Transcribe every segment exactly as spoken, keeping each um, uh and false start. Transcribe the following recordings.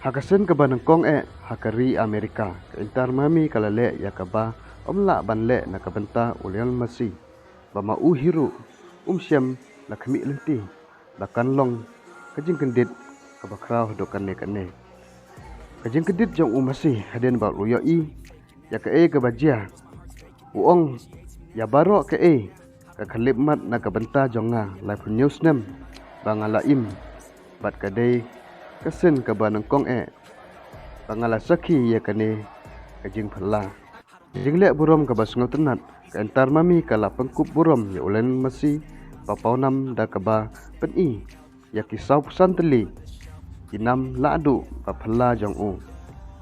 Ha ka sien kaba nyngkong eh ha ka ri Amerika, ka Inter Miami ka la leh ïa kaba ym lah ban leh na ka bynta u Lionel Messi, ba ma u hi ruh um shem la khmih lynti ba kan long ka jingkyndit kaba khraw haduh kane kane. Ka jingkyndit jong u Messi hadien ba u ïohi ïa kaei kaba jia, u ong, ïa baroh kaei ka khyllipmat na ka bynta jong nga laiphew hynñiew snem ba nga la im, bad ka dei ka sien kaba nyngkong eh ba nga la sakhi ïa kane ka jingphylla. Jingleh burom kaba sngewtynnat, ka Inter Miami ka la pynkup burom ïa u Lionel Messi ba pawnam da kaba pyni ïa ki sawphew san tylli ki nam lahduh ba phylla jong u.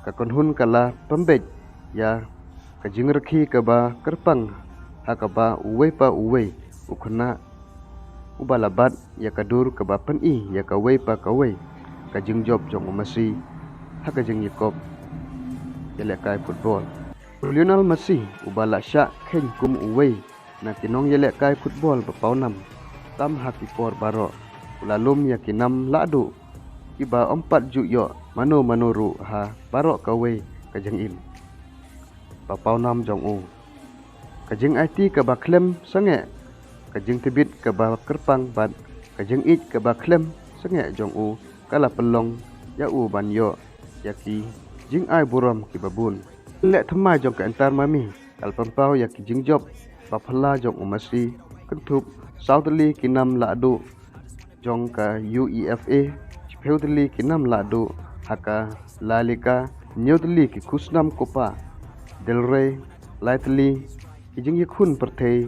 Ka kynhun ka la pynbeit ïa ka jingrkhie kaba kyrpang ha kaba uwei pa uwei u khynnah uba la bat ïa ka dur kaba pyni ïa kawei pa kawei ka jingjop jong u Messi ha ka jingïakop ïalehkai football. U Lionel Messi, uba la shah kheiñ kum uwei na ki nongïalehkai football ba pawnam tam ha ki por baroh, u la lum ïa ki nam lahduh kiba ym pat ju ïoh mano mano ruh ha baroh kawei ka jingim ba pawnam jong u. Ka jingaiti kaba khlem sangeh, ka jingtbit kaba kyrpang bad ka jingïeit kaba khlem sangeh jong u ka la pynlong ïa u ban ïoh ïa ki jingai burom kiba bun. Leh thymmai jong ka Inter Miami ka la pynpaw ïa ki jingjop ba phylla jong u Messi, kynthup saw tylli ki nam lahduh jong ka UEFA, shiphew tylli ki nam lahduh ha ka La Liga, hynñiew tylli ki khusnam Copa del Rey, lai tylli ki jingïakhun pyrthei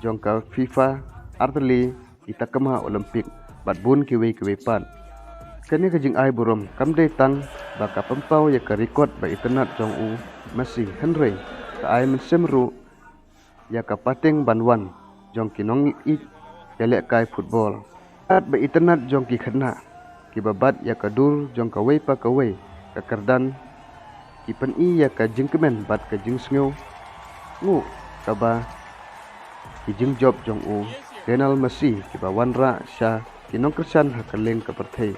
jong ka FIFA, ar tylli ki takma Olympic, bad bun kiwei kiwei pat. Kane ka jingai burom kam dei tang ba ka pynpaw ïa ka record ba itynnat jong u Messi, hynrei ka ai mynsiem ruh ïa ka pateng ban wan jong ki nongïeit ïalehkai football. Kat ba itynnat jong ki khynnah kiba bat ïa ka dur jong kawei pa kawei ka kyrdan, ki pyni ïa ka jingkmen bad ka jingsngewnguh kaba ki jingjop jong u Lionel Messi kiba wanrah sha ki nongkyrshan ha kylleng ka pyrthei.